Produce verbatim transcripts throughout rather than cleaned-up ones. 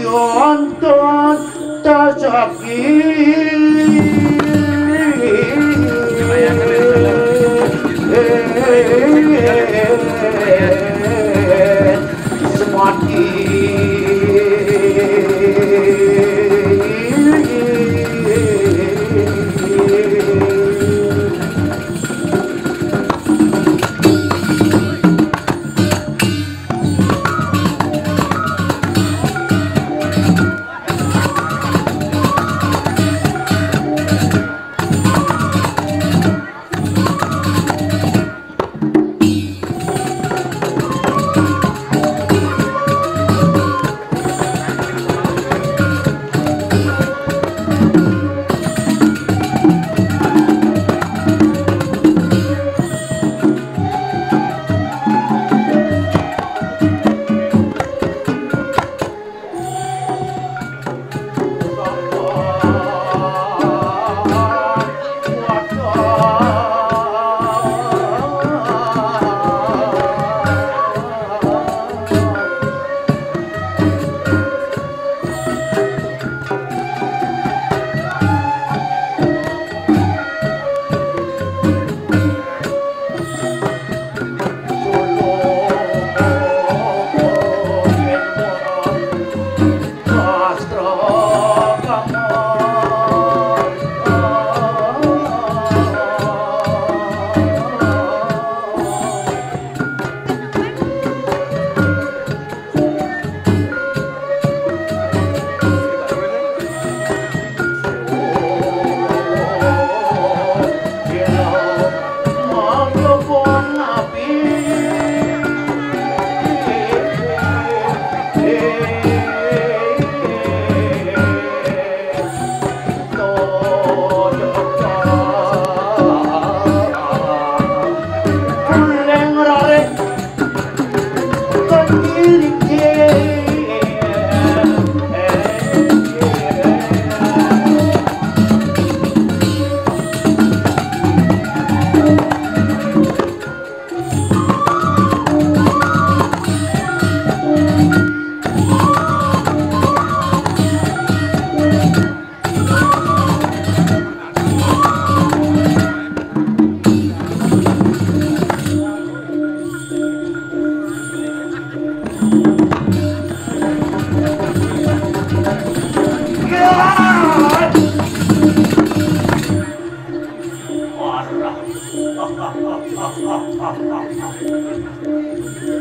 Yonton tasaki semati.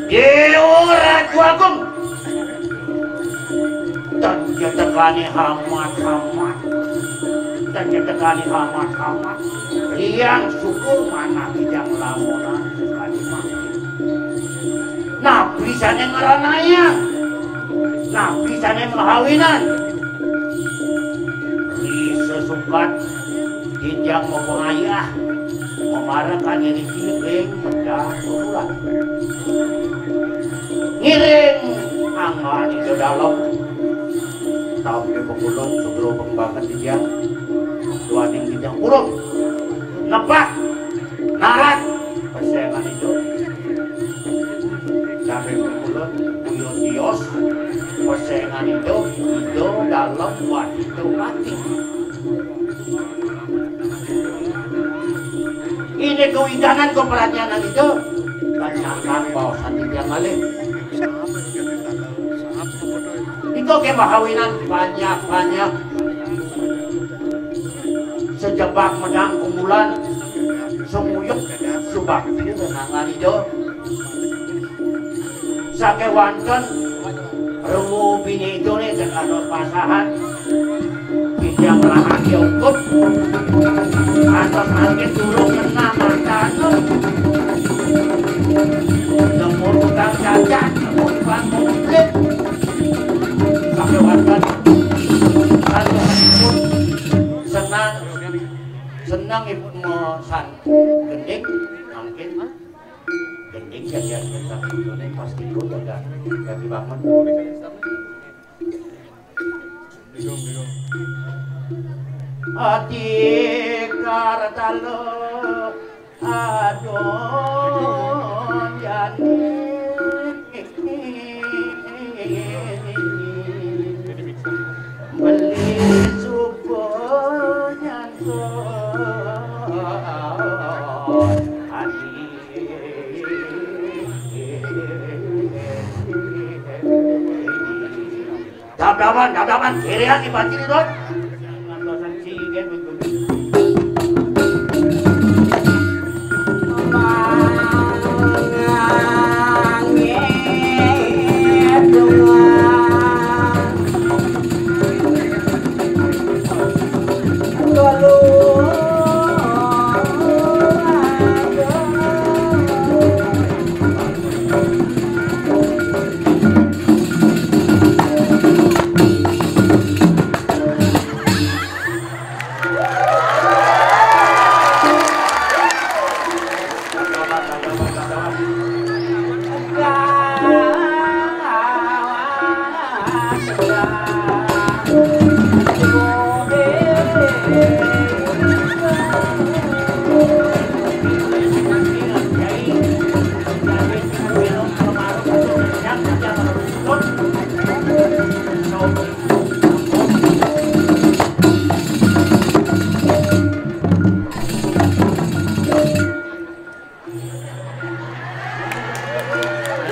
Dewa Ratu Agung. Dan dia tekani hamat-hamat. Dan dia tekani hamat-hamat. Liang syukur manah Kijang lamunan sekali mati. Napi sané ngranayang? Napi sané mahawinan? Ri sesungkat Titiang mapangayah, mamarekan iriki ring medal kumbulan. Ngiring angganing dalem, tapi pepulung segera pembanget titiang, duaning titiang purun. Nepak, narat, pesengan idup. Tapi pepulung, buyur tios, pesengan idup, idup dalem, wadito mati. Ini kawidanan kaprajnané ento. Kanyakang baosan titiang malih. Ento ké mahawinan banyak-banyak. Sejebak medal kumbulan, sumuyuk subakti dengan Ida. Sakéwanten remu bini iduné sing kados pasahan. Titiang rahasia utuh. Antos mangkin durung ngenah mangkana. Nemu tukang jajan, nemu tukang komplit. Ini pas gitu, enggak, enggak dibangun. Bingung, bingung. Ati Kartalo adon jani beli supo nyangkut ati. Dabdaban, dabdaban, kirian di banjir itu. Ngantosan cigen betul.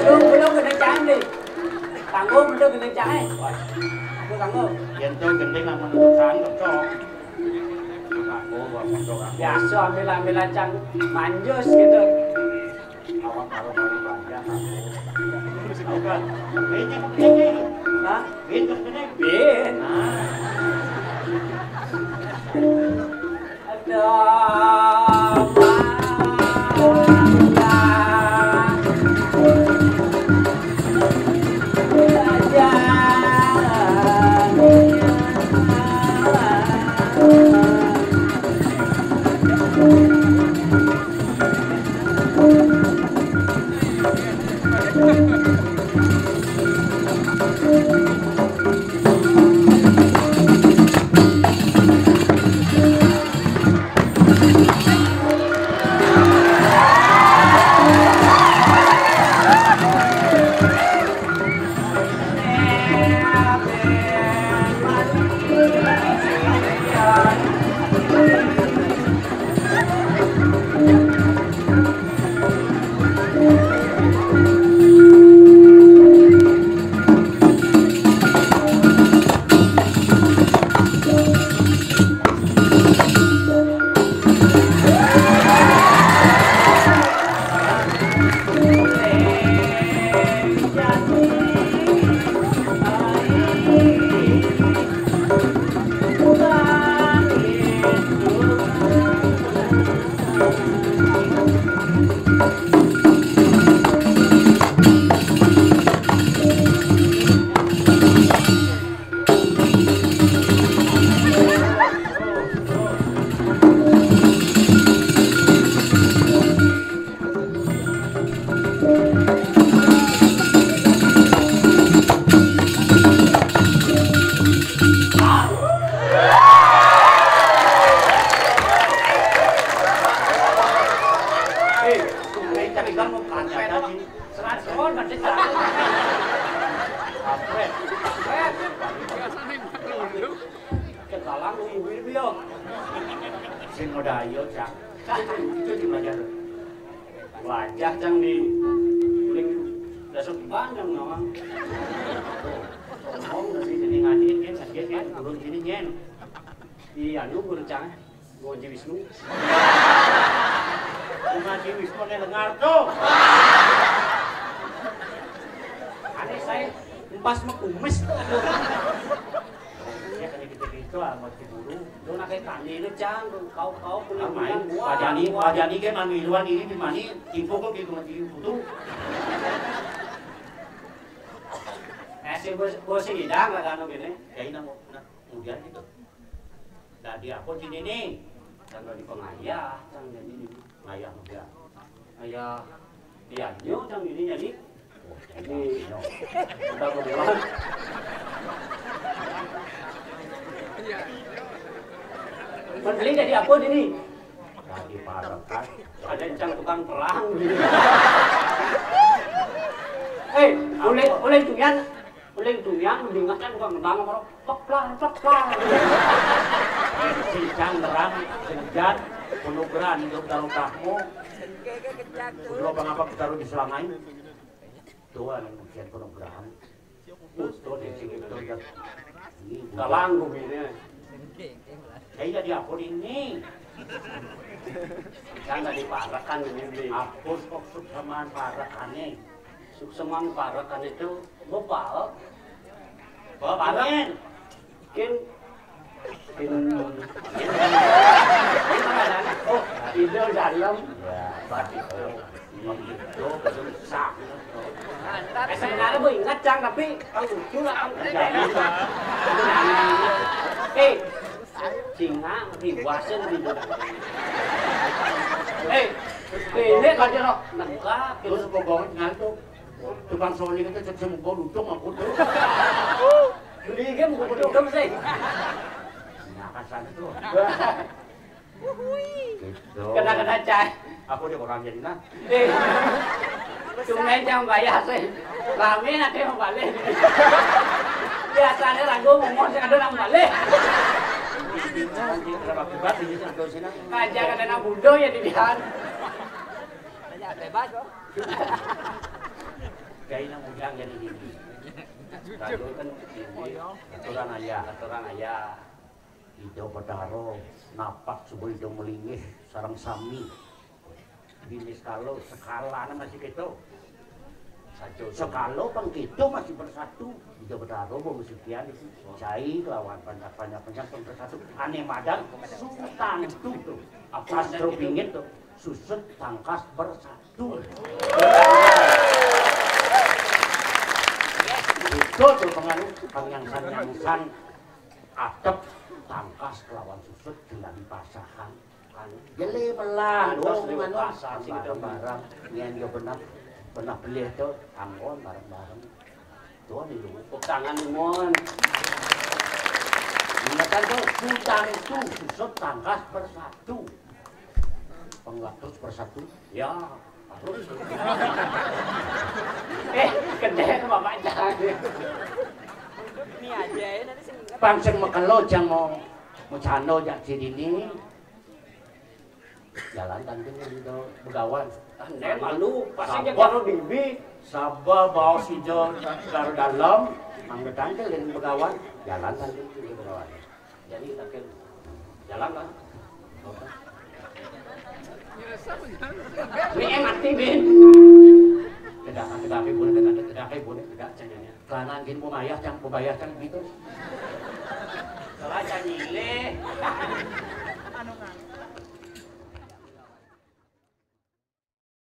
Belum, belum kena cang deh. Tanggung, belum kena cang, eh. Aku tanggung. Yen to gending amun urusan cocok. Aku, aku, aku. Biasa ambil-ambil cang manjus gitu. Awak baru-baru banyak aku. Tahu kan? Ini, ini. Hah? Ini, ini. Bin. Nah. Eh, cari kamu kaget tadi. Seratus on, masih seratus. Kampret. Kampret. Kedalang lu ibu-ibu yo. Sing udah ayo, Cak. Itu di Banjar. Wajah cang di kulit dasar bandeng nawang. Ngomong dari sini ngaji kan, ngaji kan, turun sini nyen. Iya, lu guru cang. Gua Haji Wisnu. Gua Haji Wisnu nih lengar tuh. Aneh saya empas mah kumis. Ya kan gitu-gitu amat keburu. Lu nak kayak kami lu cang, kau kau punya main. Wajani, wajani kan manu iluan ini di mani, tipu kok gitu mati butuh. Eh si bos bos ini dah nggak anu gini. Ya ini mau. Kemudian gitu. Dadi apa sini nih? Tanggal di pengayah, tanggal ini. Ngayah muda. Ngayah Iya, nyo cang ini jadi. Ini, udah keluar. Membeli jadi apa ini? Tadi parekan. Ada cang tukang perang. Eh, boleh, boleh tuh ya. Uling tunggang, mendingan kan bukan ngendang, orang peklar, peklar. Sincang nerang, senjat, penugrahan hidup dalam kahmu. Kudro pangapa kita harus diselangai? Tuhan yang bikin penugrahan. Usto di sini, usto di sini. Galang bumi ini. Saya jadi apa ini? Kan tadi parekan ini. Apa kok sukseman parekan ini? Sukseman parekan itu bebal. Bebal. Kin. Kin. Oh, ide dalam. Ya, berarti itu. Itu susah. Eh, sebenarnya gue ingat, Cang, tapi kan lucu lah, kan. Eh, singa diwasin di. Eh, ini kan dia loh, nengka, terus pokoknya ngantuk. Tukang soli itu cek semuka lutung aku tuh. Beli game buku lutung sih. Nah, kasar tuh. Gitu. Kena-kena cai. Aku dia orang jadi nah. Eh. Cuma yang bayar sih. Rame nanti mau balik. Biasanya lagu ngomong sih ada orang balik. Nanti berapa kibat ini satu sini. Ngajak ada anak muda ya di bihan. Banyak bebas kok. Kayak yang ujang jadi gini. Lalu kan ini aturan ayah, aturan ayah. Ida Betara, napak suba Ida malinggih sareng sami. Bini sekala, sekalane masih keto. Sekala pang keto masih bersatu. Ida Betara, Bung Setian itu. Cai kelawan banyak-banyak penyang pang bersatu. Ane madan, Sutan itu tuh. Apa astro bingit tuh. Susut tangkas bersatu. Itu tuh pengaruh pengangsan-ngangsan. Atep tangkas kelawan susut tinggal dipasahan. Anu, jele melah, antos dong, lewat anu, pasar sih kita bareng-bareng. Nyen yo benar, benar beli itu, anggon bareng-bareng. Tuh, di luhur. Tepuk tangan, Mon. Ingetan tuh, Sutan itu susut tangkas bersatu. Penglatus bersatu. Ya. Eh, kedek Bapak jangan. Ini aja ya, nanti sing ingat. Pang sing makelo jang mau macanda jak sidini. Jalan tangkil itu begawan. Ah, nek malu, pasti dia karo bibi. Saba baos ijo karo dalem, mangga tangkil dengan begawan. Jalan tangkil itu begawan. Jadi tangkil jalan kan? Ini mati, Bin. Tidak, tidak, Bin, tidak, tidak, Bin, tidak, cengenya. Kelana gin pembayar, cang pembayar, cang gitu. Salah cang nyilih.